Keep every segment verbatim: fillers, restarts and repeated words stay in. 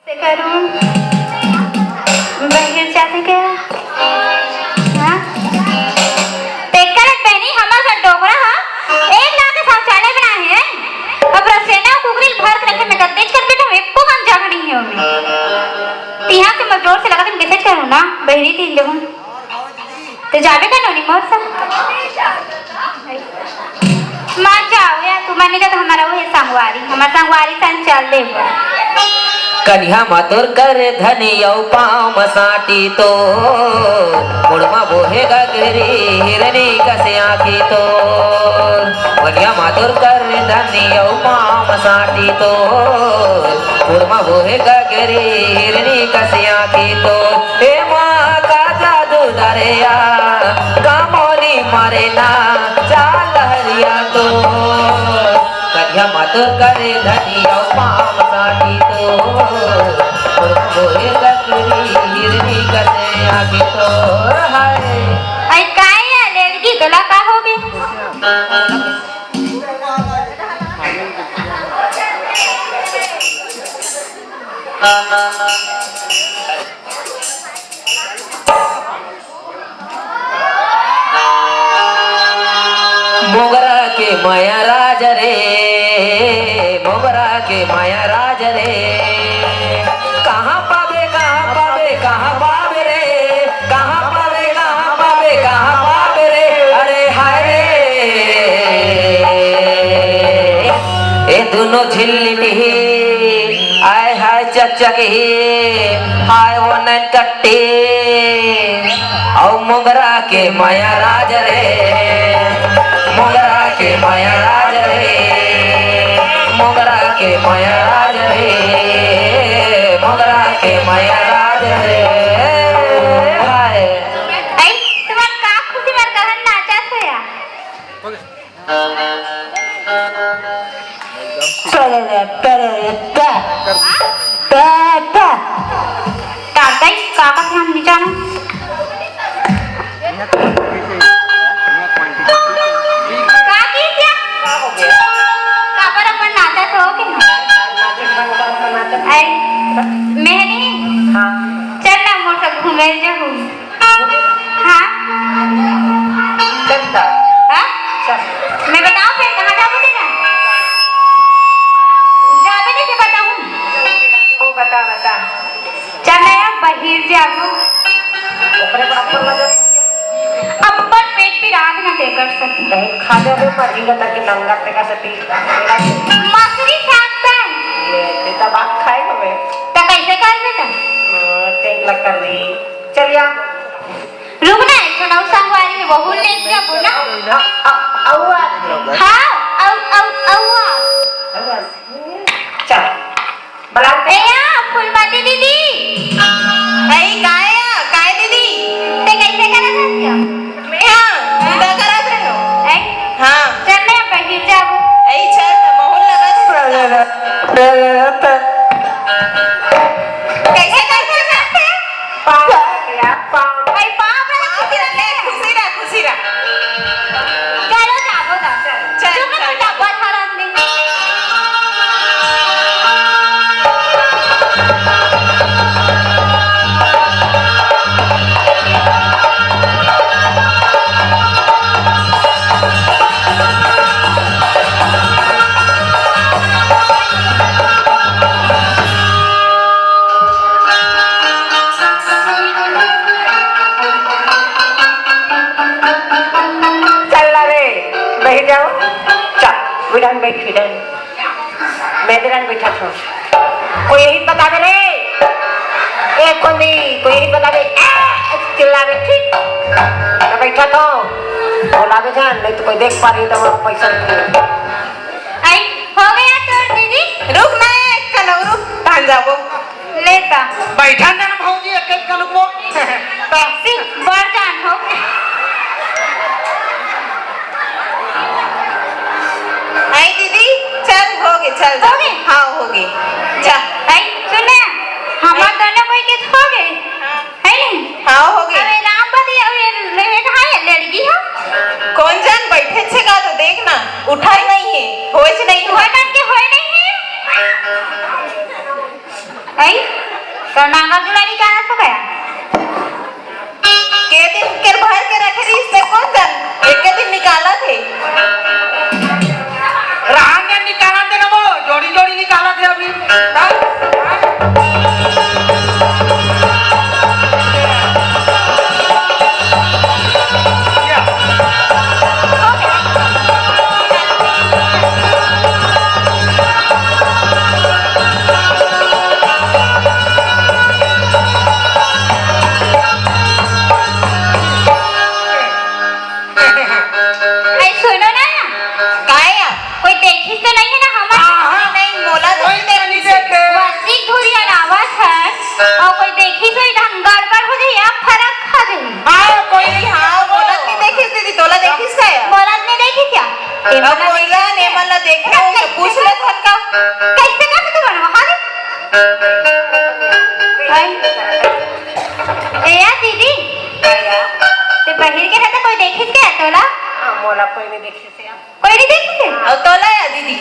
ते करूँ, बहिर जाथे का? हाँ? तेकर बहिनी, हमर घर डोकरा ह, एक लाख के शौचालय बनाए हे। अब रसेना अउ कुकरी ल भर के रखे में कतेच कर बेटा, एको कन जगह नहीं हे ओमे। तिहा से मजदूर से लगत हम कैसे करूँ ना, बहिरी तीन जगह। ते जाबे का नोनी मोर संग? मत जाओ यार, तुमन नहीं जाओ तो हमर उहे संगवारी, हमर संगवारी संग चल देबो। कनिहा म तोर कर धनी अउ पाँव म साटी तोर, मुड़ म बोहे गगरी हिरनी कस आँखी तोर। कनिहा म तोर कर धनी अउ पाँव म साटी तोर, मुड़ म बोहे गगरी हिरनी कस आँखी तोर। ए माँ का जादू डरेया, का मोनी मारे ना, चाल लहरिया तो। करिया मत करे धनी अउ पाँव साटी तो, होए गगरी हिरनी कसे आगे तो। हाय। आई काय या लड़की तोला का होगे? मोगरा के माया राज रे, मोगरा के माया राज रे, कहाँ पाबे, कहाँ पाबे, कहाँ पाबे रे, कहाँ पाबे, कहाँ पाबे, कहाँ पाबे रे, अरे हाय रे। ए दुनो झिल्ली ही, आय हाय चकचक ही, हाय वो नैन कट्टी, अउ मोगरा के माया राज रे, मोगरा के माया राज रे, मोगरा के माया राज रे, मोगरा के माया राज रे। हाय। आई, तुम्हार का खुशी बर कहन नाचत हो या? ताकई, का का ध्यान नहीं जाना। का की क्या? काबर अपन नाचत हो कि ना? आई, मेहनी, हाँ। चल ना मोर से घूमे जाहू। हाँ? चल ना। हाँ? चल। मैं बताऊँ फिर कहाँ जाबो तेला? जाबे नहीं से बताऊँ। वो बता, बता। चल ना यार, बहिर जाबो। ओकरे बराबर मजा। अब्बड़ पेट पिरात ना ते कर सकती। नहीं, खा जाबे पर जीगा ताकि नंगा ते का सती। मसूरी साग ता। ये, ये तो बात खाए हमें। तो कैसे कर बेटा? हाँ, तेल लग कर रही। चल या। रुक ना, एक ठो नौ संगवारी में बहू लेके आबो ना। अ-, अ-, अउआ। हाँ, अउ-, अउ-, अउआ। अउआ। चल, बला। ए या, फूलमती दीदी। ए, काय या, काय दीदी? ते कैसे करत हस क्या? मैं हाँ, पूजा करत रहो। ए? हाँ। चल, मैं बहिर जाबो। ए, चल, माहौल लगा दे। कैसे, कैसे करते? पाँव रख यार, पाँव। भाई, पाँव रख, पाँव खुशी रख, रख। खुशी रख, खुशी रख। चलो, जाबो ना। चल, चल, चुप, चल। डब्बा धरन दे। चल ना रे, बहि जाओ। चल, विधान बैठ, विधान। मैं तेरा बैठा था। कोई यही बता दे रे। ए, कौन दी? कोई यही बता दे। ए, चिल्ला दे, ठीक। मैं बैठा था। बोला दे जान, नहीं तो कोई देख पा रही तो वहाँ पैसा नहीं। आई, हो गया तोर दीदी? रुक ना, एक कन अउ रुक, कहाँ जाबो? लेता। बैठा ना भौजी, एक एक कन रुकबो। ता। सिर्फ बड़ जान हो। आई दीदी, चल, हो गे, चल, हो गे? हाँ, हो गे। जा। आई, सुन ना, हमार आई। दोनों कोई के हो गे। हाँ। है नहीं? हाँ, हो गे। अबे राम बदे, अबे लेट है, लड़की हो। कौन जान बैठे छे का तो देख ना, उठा नहीं है, होए से नहीं होए हुआ। मन के होए नहीं है। आई? तो नांगर जुलाई निकालत हो का? के दिन के भर के रखे रहिस ते कोन जन? एके दिन निकालत हे। रहन दे, निकालन दे ना वो, जोड़ी जोड़ी निकालत हे अभी। हाँ? ए, सुनो ना। काय या? कोई देखिस तो नहीं है ना हमर? हाँ, हाँ। नहीं, मोला तो कोई नहीं तो नहीं देखिस। देखे। वसिक धुरिया नावत है, और कोई देखिस तो इधर गड़बड़ हो जाए या फरक खा जाए। हाँ, कोई नहीं, हाँ, मोला नहीं देखिस दीदी, तोला देखिस का या? मोला नहीं देखिस क्या? ए, अब मोला कोई नहीं ना, देखिस ने क्या? मोला देखे, कैसे पूछ ले धन का। कैसे कर तू बनवा, हाँ रे? भाई। ए यार दीदी, ते बहिर के रहता कोई देखिस क्या तोला? हाँ, मोला कोई नहीं देखिस यार। कोई नहीं देखिस? और तोला या दीदी?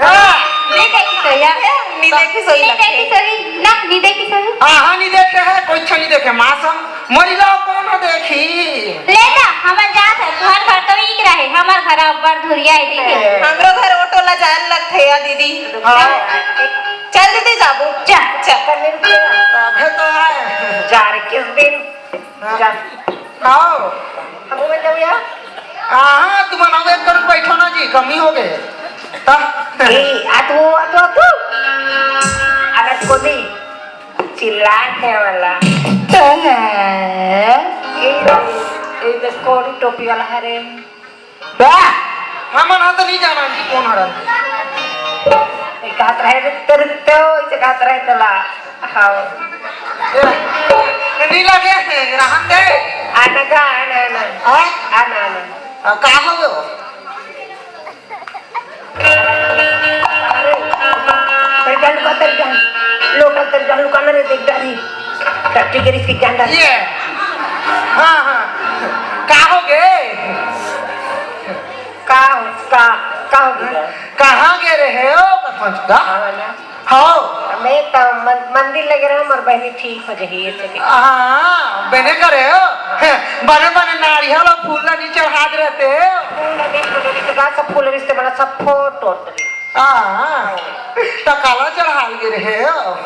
हाँ। नहीं देखिस हो यार। नहीं देखिस होही नहीं लगथे। देखिस होही ना, नहीं देखिस होही। हाँ, हाँ, नहीं देखे है, कोई अच्छा नहीं देखे, माँ सब मरी जाओ, कौन देखी? ले जा, हमर जात है, तुहर घर तो इक रहे, हमर घर अब्बड़ धुरिया है, ठीक है? हमरो घर ऑटो ला जाए लगथे या दीदी। हाँ। चल दीदी, जाबो। चल। चल। अबे तो आए। जा रे, किस दिन? हाँ। जा। आओ। हम बोल जाओ यार। हाँ, तुम बनाओ, एक करुक बैठो ना जी, कमी हो गए। हाँ। ए, आ तू, आ तू, आ तू। अगर को दी चिल्ला के वाला। ए, ए, ए, कोन टोपी वाला है रे? बा! हमन ह तो नहीं जाना कि कौन हरन। ए, कहत रहे, "रुक तो, रुक तो," इसे कहत रहे तोला। हाँ। ए, नहीं लगे, रहन दे। आना का, आना, आना। हाँ? आना, आना। आ, का हो गयो? अरे, तेरे जान का तेरे जान। लोकल तेरे जान लुकाना रे, देख डारी। टट्टी के रिस्क जान डारी। ये। हाँ, हाँ। का हो गए? का, का, का हो गया? कहाँ गए रहे हो, कथमच का? हाँ, ना। हाँ। मैं तो मन-, मंदिर लगे रहे, मोर बहनी ठीक हो जाही, ऐसे के। हाँ, बने करे हो। बने, बने नारियल और फूल ला नहीं चढ़ात रहते हो। फूल लगे, फूल लगे, तो का सब फूल रिश्ते बना, सब फोटो उतरी। हाँ, तो काला चढ़ाल गे रहे हो।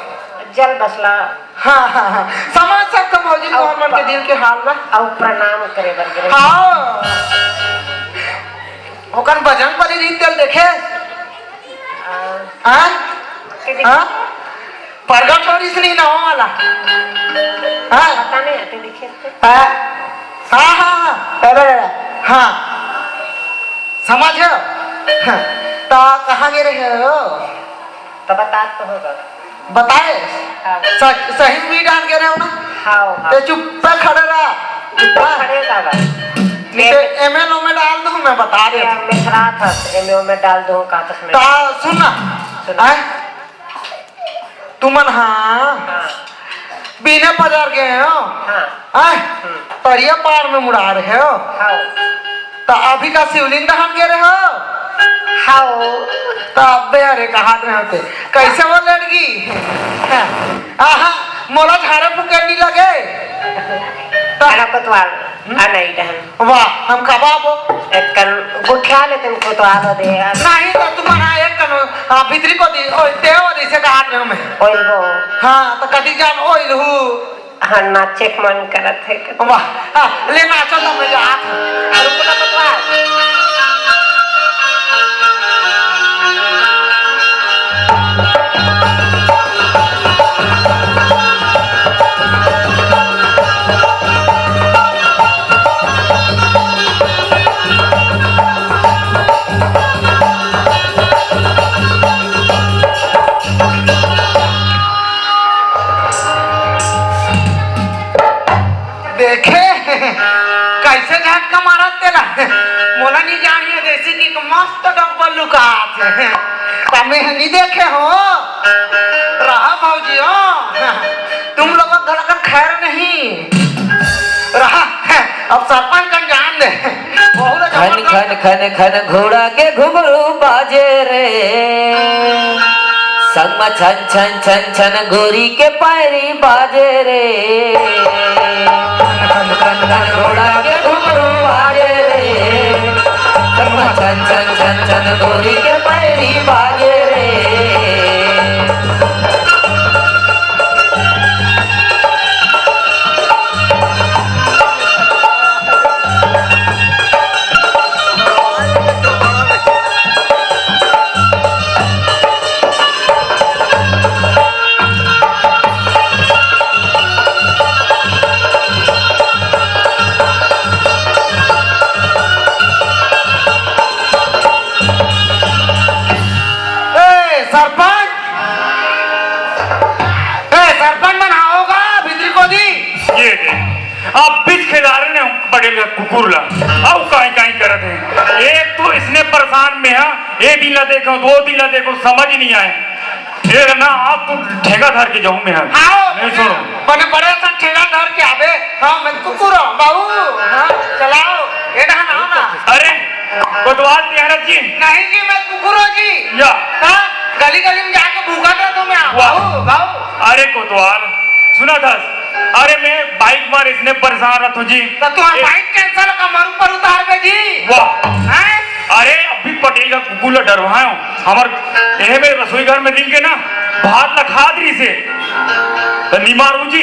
जल बसला। हाँ, हाँ, हाँ। समझ सकता भौजी, अउ तोहर मन के दिल के हाल ला। अउ प्रणाम करे बर गिरे। हाँ। ओकन बजरंग बली रहिस तेला देखे? हाँ। हाँ? के देखे? हाँ? प्रगट हो रहिस नहीं ना, वो वाला। हाँ? पता नहीं, आते देखे थे। हाँ? हाँ, हाँ, हाँ। अरे, अरे, अरे। हाँ। समझ हो? हाँ। तो कहाँ गे रहे हो? तो बता तो होगा। बताए? हाँ। स-, सही में भी डाल के रहे हो ना? हाँ, हाँ। ते चुप्पे खड़े रहा। चुप्पे हाँ। खड़े रहा। नहीं तो एमे ओमे डाल दूँ, मैं बता देता हूँ। मैं खड़ा था, एमे ओमे डाल दूँ, कहा था मैं। तो सुन ना। सुन। आए? तुमन हाँ। हाँ। बिना पजार गए हो? हाँ। आए? हम्म। तरिया पार में मुड़ा रहे हो? हाँ। तो अभी का शिवलिंग दहन गे रहे हो? हाओ। तो अबे अरे कहात रहे होते। कैसे वो लड़की? आहा, मोला झाड़े फूके नहीं लगे। तो खाना कोतवाल, हम्म? आ नहीं दहन। वाह, हम कबाब हो। एक कन गुठिया ले तुम कोतवाल हो दे यार। नहीं तो तुम ना एक कन, आ, भीतरी को दी, ओ, देव दी से कहात रहे हो मैं। ओइल हो। हाँ, तो कदी जान ओइल हूँ। हाँ, नाचे के मन करत हे। वाह, हाँ, ले नाचो तो मैं जात हूँ। रुको ना पतवा। देखे, कैसे झटका मारत तेला। मोला नहीं जानिए, जैसे कि एक मस्त डब्बा लुकात हे। तमे नहीं देखे हो, रहा भौजी हो, तुम लोगों का घर का खैर नहीं। रहा, अब सरपंच का जान दे। बहुत खन, जबरदस्त। खन, खन, खन घोड़ा के घुघरू बाजे रे। संग म छन छन छन छन गोरी के पैरी बाजे रे। घोड़ा के घुंघरू बाजे रे। संग म छन छन छन छन गोरी के पैरी बाजे रे। ए, सरपंच! ए, सरपंच मन, आओ गा, भीतरी कोती। ये दे, अब बीच खेदारे ने पटेल का कुकुर ला, अउ काई काई करत हे। एक तो इसने परेशान में हा, एक दिन ला देखो, दो दिन ला देखो, समझ ही नहीं आए। ये ना, आप तो ठेका धर के जाऊं मैं हा। आओ, नहीं सुनो। बने बड़े सा ठेका धर के आबे। हाँ, मैं कुकुर हूँ, बाबू। हाँ, चलाओ, ये ना, ना, ना। अरे, कोतवाल तिहारा जी। नहीं जी, मैं कुकुर हूँ जी। या। हाँ, गली गली में जाके भूखा रहता हूँ मैं, वाह। बाबू, बाबू। अरे कोतवाल, सुना था, अरे मैं बाइक मार इसने परेशान रहता हूँ जी। तो तू ए- बाइक कैंसिल का मरू पर उतार दे जी। वाह। हैं? अरे अभी पटेल का कुकुर ला डरवाए हो, हमर एहे में रसोई घर में रिंग के ना भात ला खात रही से, तो नी मारू जी।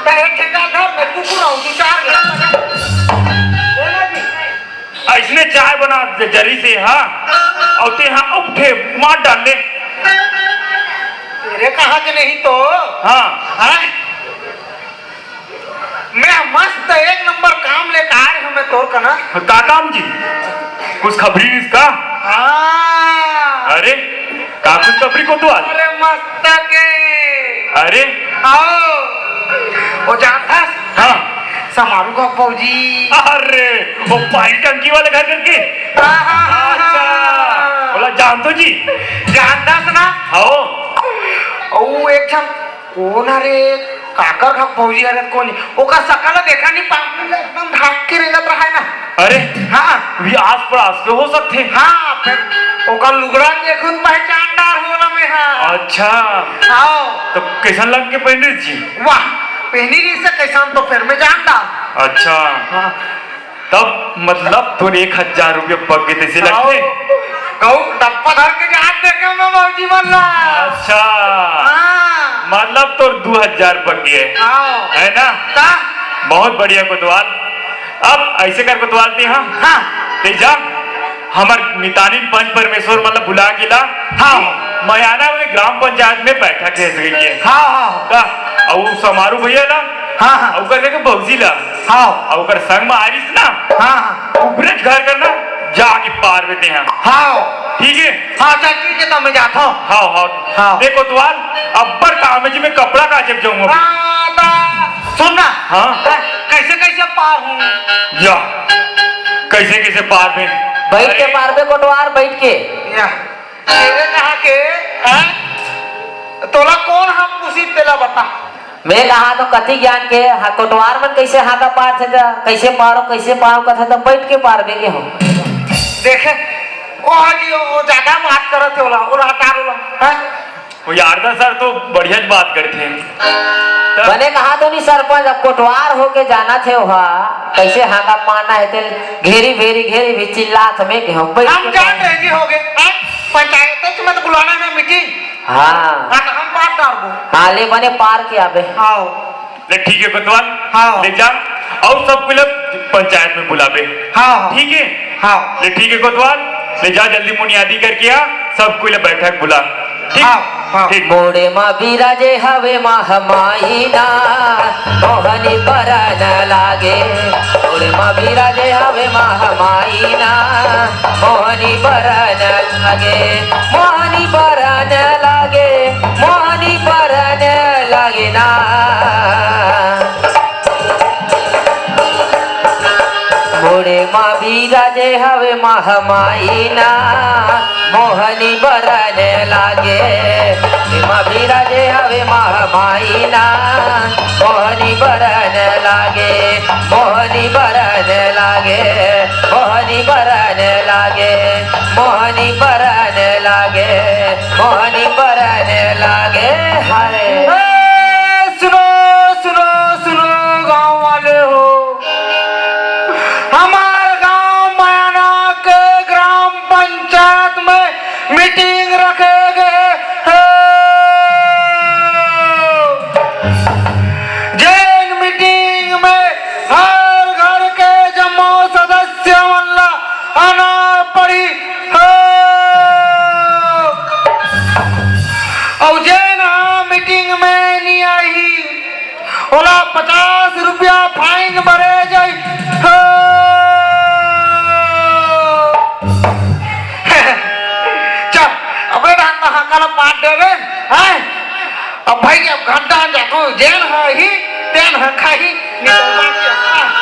तो एक ठेका घर में कुकुर हूँ, दो चार घर में। बोला जी। अइसने चाय बना दे जरी से, हाँ, अउ ते हाँ उठे मार डाल ले। तेरे कहा के नहीं तो। हाँ। हाँ? मैं मस्त एक नंबर काम लेकर आ रहे हूँ मैं तोर कना। का काम जी? कुछ खबरी रिस का? हाँ। अरे, का कुछ खबरी कोतवाल? अरे मस्त के। अरे। आओ। वो जानता? हाँ। समारू का फौजी। अरे, वो पानी टंकी वाले घर करके? हाँ, हाँ, हाँ, अच्छा। हाँ। बोला, जानतो जी? जानता ना? हाँ। वो एक झन कोन हरे, काकर घर फौजी हरे, कोन? ओकर सकल देखा नहीं पाऊँ, एकदम ढाक के रेंगत रहा है ना। अरे, हाँ। भी आस पड़ास के हो सकथे। हाँ, फिर ओकर लुगड़ा देखूं त पहचान डार हो ना मैं, हाँ। अच्छा। हाँ। तो कैसन लग के पहन रही जी? वाह, पहनी रही से कैसन तो फिर मैं जान डार। अच्छा। हाँ। तब मतलब तोर एक हजार रुपया पग गे तइसे लगथे? कहूँ डब्बा धर के जात देखे मैं बाबूजी मन ला। अच्छा। हाँ। मतलब तोर दू हजार पग गे हे। हाँ। है ना? का? बहुत बढ़िया कोतवाल। अब ऐसे कर कोतवाल ते, हाँ? हाँ। ते जा, हमर मितानिन पंच परमेश्वर मतलब बुला के ला। हाँ। मयाना में ग्राम पंचायत में बैठक हे सके के। हाँ, हाँ। का? अउ समारू भैया ला। हाँ, हाँ। अउ कर देखे भौजी ला। हाँ। अउ ओकर संग म आरिस ना, हाँ, हाँ। उपरेच घर करना, जाके पार बेते हैं। हाँ। ठीक है? हाँ, चल ठीक है, तो मैं जाता हूँ। हाँ, हाँ। हाँ। देखो कोतवाल, अब्बड़ काम है जी, मैं कपड़ा काचे जाऊँ अभी। हाँ, तो सुन ना। हाँ। हाँ, कैसे, कैसे पार हूँ? या, कैसे, कैसे पार में? बैठ के अरे। पार में कोतवाल, बैठ के। या। तेरे कहा के, हैं? तोला कोन हम पूछी तेला बता। मैं कहा तो कति ज्ञान के, हा, कोटवार मन कैसे हाका पारथे त, कैसे पारो, कैसे पारो कथे त बैठ के पारबे के हो। देखे, ओ हाजी, ओ, ओ ज्यादा बात करत हे ओला, ओला हटा ओला, हैं? वो यारदा सर तो बढ़िया बात करथे। त बने कहा तो नहीं सरपंच, अब कोटवार होके जाना थे ओहा, कैसे हाका पारना हे ते घेरी भेरी घेरी भी चिल्लात हमें के हो, बैठ हम के जान पार। रहे जी हो गए, हैं? पंचायत में तो बुलाना है मीटिंग। हाँ। हाँ, तो हम पार डारबो। हाँ, ले बने पार के आबे। हाँ। ले ठीक है कोतवाल, हाँ। ले जा, अउ सब कोई ला पंचायत में बुलाबे। हाँ, हाँ। ठीक है? हाँ। ले ठीक है कोतवाल, ले जा जल्दी मुनियादी करके आ, सब कोई ला बैठक बुला। ठीक? हाँ, हाँ। ठीक। मोड़े मा बिराजे हवे महामाई ना, मोहनी बरन लागे। मोड़े मा बिराजे हवे महामाई ना, मोहनी बरन लागे, मोहनी बरन लागे, मोहनी बरन लागे ना। मोड़े मा बिराजे हवे महामाई ना, मोहनी बरन लागे। मोड़े मा बिराजे हवे महामाई ना, मोहनी बरन लागे, मोहनी बरन लागे, मोहनी बरन लागे, मोहनी बरन लागे, मोहनी परने लागे हरे। ए, सुनो, सुनो, सुनो, गांव वाले हो, हमार गांव मयाना के ग्राम पंचायत में मीटिंग रखे गए हो। जेन मीटिंग में हर घर के जम्मो सदस्य मन ला आना पड़ी हो। अउ जेन ह मीटिंग में नी आही, ओला पचास रुपया फाइन भरे जाही हो। चल, अबे धान ला हका ला पाट देबे, हैं? अब भाई, अब घंटा जातो, जेन ह ही, तेन ह खाही, निकल बाकी, हाँ, हाँ।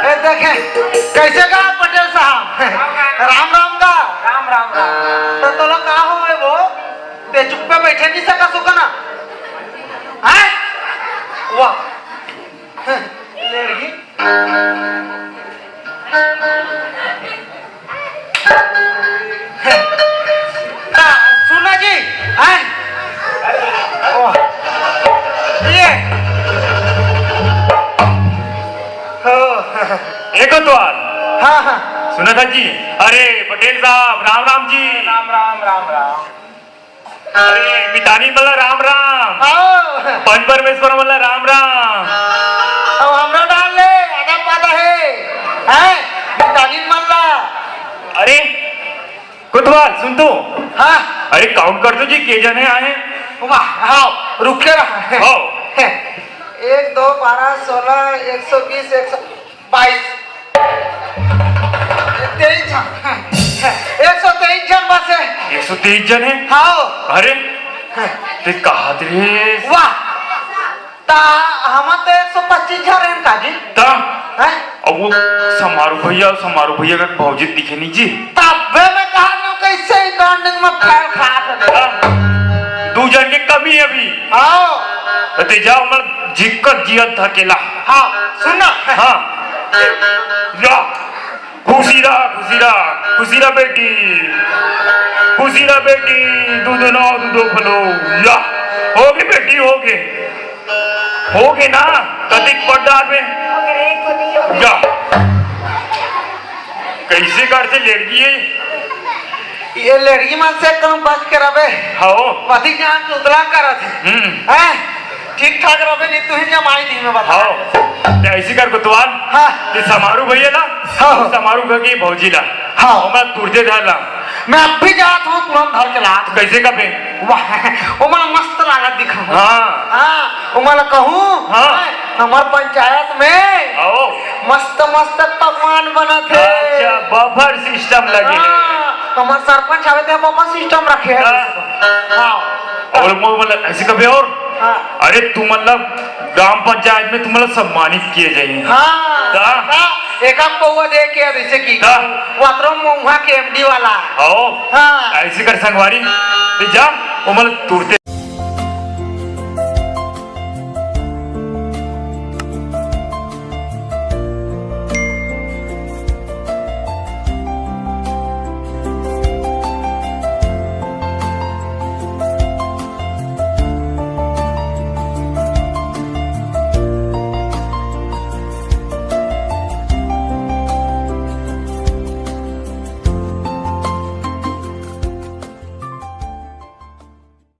ए, देखे, कैसे का पटेल साहब? राम राम का? राम राम राम। तो तोला का होवे वो? ते चुप्पे बैठे नहीं सका सुकना? हैं? वाह। ले रही। हाँ, सुना जी, हैं? ओह, ये। हो। ए कोतवाल। हाँ, हाँ। सुना था जी। अरे, पटेल साहब, राम राम जी। राम राम, राम राम। अरे, मितानी मन ला राम राम। आओ। पंच परमेश्वर मन ला राम राम। अब हमरो डाल ले, आधा पादा है। हैं? मितानी मन ला। अरे, कोतवाल, सुन तो। हाँ। अरे, count कर तो जी, के जने आए? वाह, हाँ, रुक के रहा। हाँ। एक, दो, बारह, सोलह, एक सौ बीस, एक सौ बाईस। तेईस झन। एक सौ तेईस झन बस है। एक सौ तेईस झन है? हाँ। अरे, ते कहा थे? वाह। ता हमन तो एक सौ पच्चीस झन रहन का जी। ता? हैं? अब वो समारू भैया, समारू भैया का भौजी दिखे नहीं जी। तबे मैं कहा नो कैसे ही कांडिंग में फैल खात है। हाँ? दू झन के कमी है अभी। आओ। तो ते जाओ, मर जिक्कत जियत धकेला। हाँ, सुन ना। हाँ। या। खुशी रहा, खुशी रहा, खुशी रहा बेटी, खुशी रहा बेटी, दूध नो, दूधो फलो, या, होगे बेटी, होगे, होगे ना, कतिक पट डारबे, या, कैसे करथे लड़की हे? ये लड़की मन से कम बच के रहे। हाँ। पति जान चुदला करत हे। हम्म। हैं? ठीक ठाक रहे, नहीं तू ही जमाई दी में बता। हाँ। ते ऐसी कर कोतवाल। हाँ। ते समारू भैया ला। हाँ। समारू घर की भौजी ला। हाँ। ओमा तुरते धर ला। मैं अब भी जात हूँ, तुरंत धर के लात। कैसे का बे? वाह, ओमा मस्त लागत दिखा। हाँ। हाँ, ओमा ला कहूँ। हाँ। हमर पंचायत में आओ। मस्त मस्त पकवान बनत हे। अच्छा, buffer system लगे हे। हाँ, हमर सरपंच आवे ते buffer system रखे हे। हाँ। हाँ। और मो-, मतलब, ऐसे कभी और? हाँ। अरे, तू मतलब ग्राम पंचायत में तुम्हारा सम्मानित किए जाइए। हाँ, का? का? एक आप पौवा दे के जैसे कि का? वतरो महुआ के एमडी वाला। आओ। हाँ। ऐसे कर संगवारी, ते जा, वो मतलब तुरते।